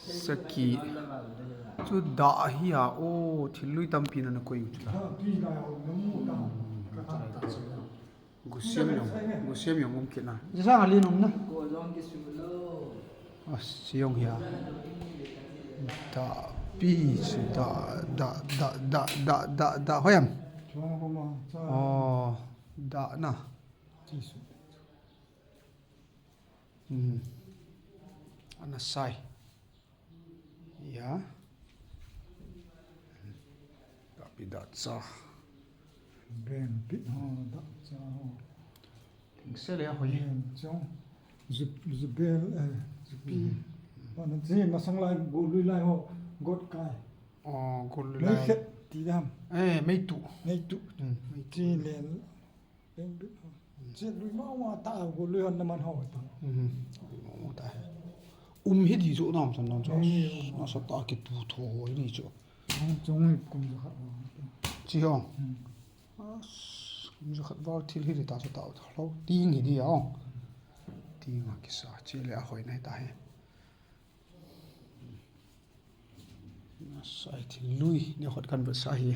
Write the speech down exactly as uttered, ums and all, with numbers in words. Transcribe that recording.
Saki. Chu dah hi a, o, thil lui tampi na na koi u chu la. Gusiam jong, gusiam jong um kit na. Jisang alin um na. A, siong hi a. Dah pi chu dah, dah, dah, dah, dah, dah, dah, hoiam. Chuang ko ma, cha. O, dah na. Ti su. Hmm. Ana sai. Ya. Tapi dah cha. Beng pi ho, dah cha ho. Ting se le hoi. Beng chong. Zup, zubel, eh, zupi. Hmm. Mana chi masang lai, golui lai ho, got kai. O, golui lai. Mei khet ti dam. Eh, mei tu. Mei tu. Hmm, mei tu. Chi le. Beng bit ho. Chi lui ma ma ta, golui hon na man ho ta. Mhm. Lui ma ma ta. Um hi di chu nam san nam chu. Ni, ni, um. Nasa ta ki tu tho ho ni chu. Chung, chung hi kum ja khat ho. Chi ho. Hmm. As, kum ja khat val thil hi di ta chu ta ho. Ting hi di ho. Ting a kisa chi le a hoi nai ta hi. Sai thil lui, ni khot kan vet sa hi.